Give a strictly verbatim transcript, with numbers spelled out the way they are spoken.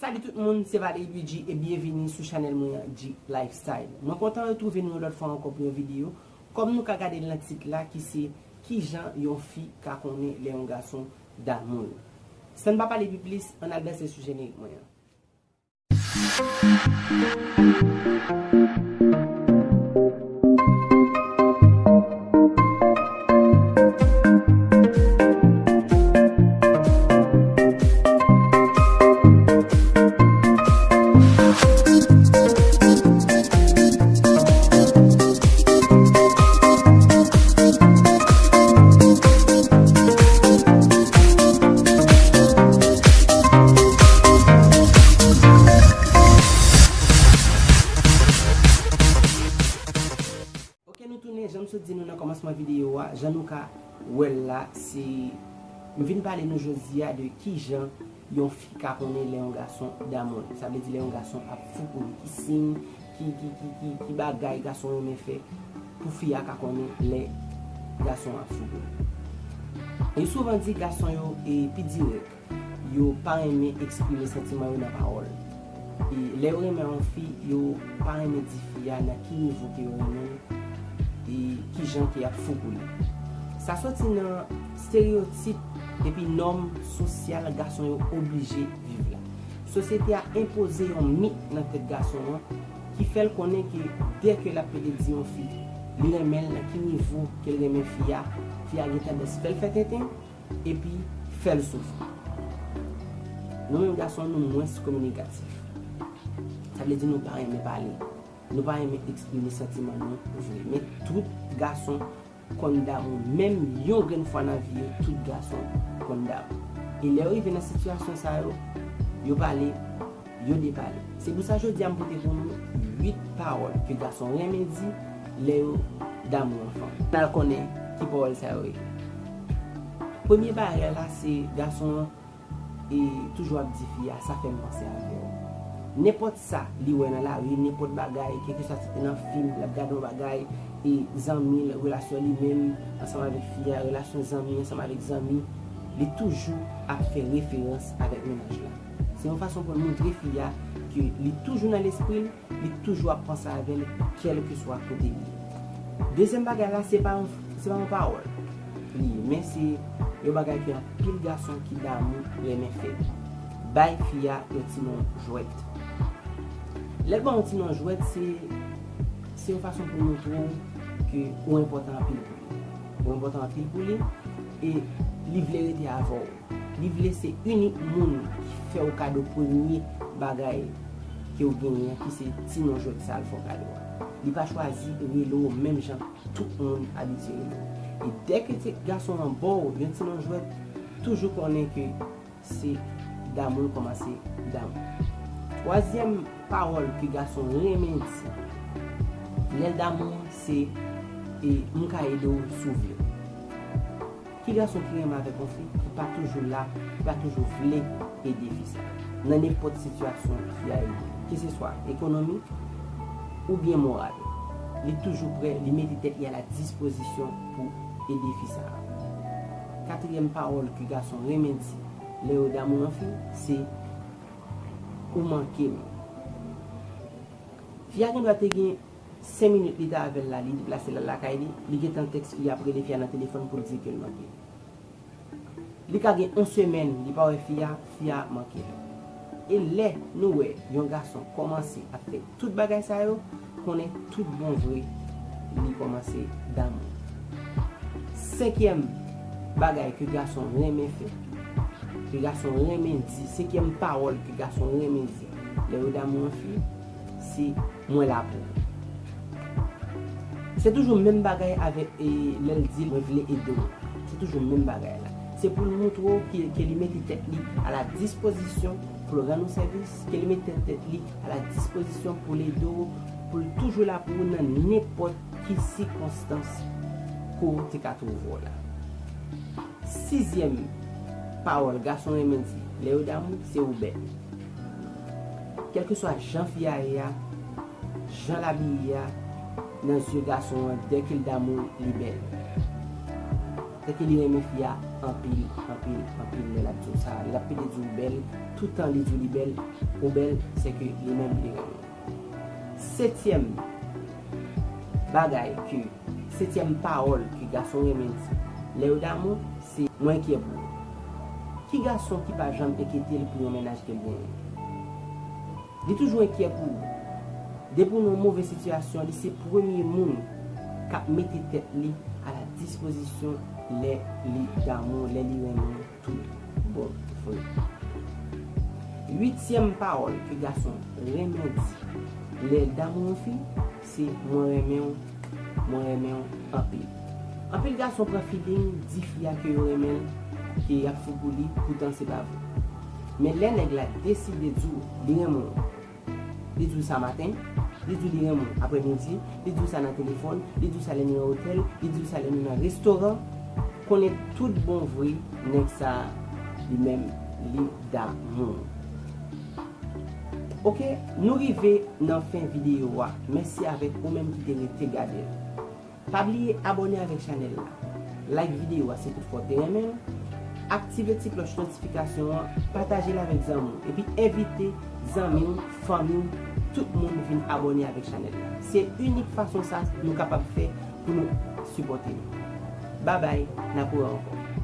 Salut tout moun, se Valery B G e byenvini sou chanèl mwen an, G Lifestyle. Mwen kontan retwouve nou yon lòt fwa ankò pou yon videyo, kòm nou ka gade l nan tit la, ki se kijan yon fi ka konnen lè yon gason damou l. San n pa pale pi plis, ann al danse sou jenerik mwen an. Ok, nou tounen, jan m sot di nou nan kòmansman videyo a, jan nou ka wè l la, se, m vin pale nou jodi a de kijan yon fi ka konnen lè yon gason damou l. Sa vle di lè yon gason ap fou pou li, ki siy, ki, ki, ki, ki, ki bagay gason renmen fè pou fi a ka konnen lè gason ap fou pou li. Li souvan di gason yo e pi dirèk, yo pa renmen eksprime santiman yo nan pawòl. E lè yo renmen yon fi, yo pa renmen di fi a nan ki nivo ke yo renmen l, e kijan ke y ap fou pou li. Sa soti nan estereyotip epi nòm sosyal gason yo oblije viv la. Sosyete a enpoze yon mit nan tèt gason an ki fè l konnen ke dèke l ap pede di yon fi li renmen l, nan ki nivo ke l renmen fi a, fi a gen tandans fè l fè tenten epi fè l soufri. Nou menm gason, nou mwens kominikatif. Sa vle di nou pa renmen pale. Nou pa renmen eksprime santiman nou vre. Men tout gason konn damou. Menm yon grenn fwa nan vi yo, tout gason konn damou. E lè yo rive nan sitiyasyon sa yo, yo pale, yo depale. Se pou sa jodi a m pote pou nou uit pawòl ke gason renmen di lè yo damou yon fanm. N al konnen ki pawòl sa yo ye. Premye bagay la, se gason an e toujou ap di fi a, "Sa fè m panse avè w." Nenpòt sa li wè nan lari, nenpòt bagay, kèlkeswa si te nan fim, l ap gade yon bagay, e zanmi l, relasyon li menm ansanm avèk fi a, relasyon zanmi ansanm avèk zanmi, li toujou ap fè referans avèk mennaj la. Se yon fason pou l montre fi a ke li toujou nan lespri l, li toujou ap panse avè l, kèlkeswa kote li ye. Dezyèm bagay la, se pa yon, se pa yon pawòl li ye, men se yon bagay ke anpil gason ki damou renmen fè. Bay fi a yon ti non jwèt. Lè l ba w yon ti non jwèt, se, se yon fason pou l montre w ke ou enpòtan anpil pou li. Ou enpòtan anpil pou li, e li vle rete avè w. Li vle se inik moun ki fè w kado premye bagay ke w genyen an, ki se ti non jwèt sa l fè w kado a. Li pa chwazi rele w menm jan tout moun abitye rele w. E dèke ti gason an ba w yon ti non jwèt, toujou konnen ke se damou l kòmanse damou. Twazyèm pawòl ke gason renmen di lè l damou an, se, e, "M ka ede w si w vle." Ki gason ki renmen avèk yon fi ki pa toujou la, ki pa toujou vle ede fi sa a? Nan nenpòt sitiyasyon fi a ye, keseswa ekonomik oubyen moral, li toujou prè, li mete tèt li a la dispozisyon pou ede fi sa a. Katriyèm pawòl ke gason renmen di lè yo damou yon fi, se, "Ou manke m." Fi a gendwa te gen senk minit li te avè l la, li deplase l al lakay li, li gentan tèks fi a, ap rele fi a nan telefòn pou l di ke l manke l. Li ka gen yon semèn li pa wè fi a, fi a manke l. E lè nou wè yon gason kòmanse ap fè tout bagay sa yo, konnen tout bon vre li kòmanse damou. Senkyèm bagay ke gason renmen fè, ke gason renmen di, senkyèm pawòl ke gason renmen di lè yo damou yon fi, se, "Mwen la pou ou." Se toujou menm bagay avèk, e, lè l di, "Mwen vle ede w." Se toujou menm bagay la. Se pou l montre w ke, ke li mete tèt li a la dispozisyon pou l rann ou sèvis, ke li mete tèt li a la dispozisyon pou l ede w, pou l toujou la pou ou nan nenpòt ki sikonstans ke w te ka twouve w la. Sizyèm pawòl gason renmen di lè yo damou, se, "Ou bèl." Kèlkeswa jan fi a ye a, jan l abiye a, nan zye gason an, dèke l damou, li bèl. Sèke li renmen fi a anpil, anpil, anpil. Lè l ap di w sa, l ap pede di w bèl, toutan li di w li bèl, ou bèl, sèke li menm li renmen w. Setyèm bagay ke, setyèm pawòl ke gason renmen di lè yo damou, se mwen enkyè pou ou. Ki gason ki pa janm enkyete l pou yon mennaj ke l genyen? Li toujou enkyè pou ou. Depi w nan yon move sitiyasyon, li se premye moun k ap mete tèt li a la dispozisyon lè li damou, lè li renmen w tout bon vre. Uityèm pawòl ke gason renmen di lè l damou yon fi, se mwen renmen w, mwen renmen w anpil. Anpil gason pran feeling, di fi a ke yo renmen l, ke y ap fou pou li, poutan se pa vre. Men lè nèg la deside di w li renmen w, li di w sa maten, li di w li renmen w aprèmidi, li di w sa nan telefòn, li di w sa lè nou nan otèl, li di w sa lè nou nan restoran, konnen tout bon vre nèg sa a, li menm, li damou. Oke, nou rive nan fen videyo a. Mèsi avèk ou menm ki te rete gade l. Pa bliye abòne avèk chanèl la. Like videyo a si toutfwa w te renmen l. Aktive ti klòch notifikasyon an, pataje l avèk zanmi w, epi envite zanmi w, fanmi w, tout moun vin abòne avèk chanèl la. Se inik fason sa nou kapab fè pou nou sipòte nou. Babay, n ap wè ankò.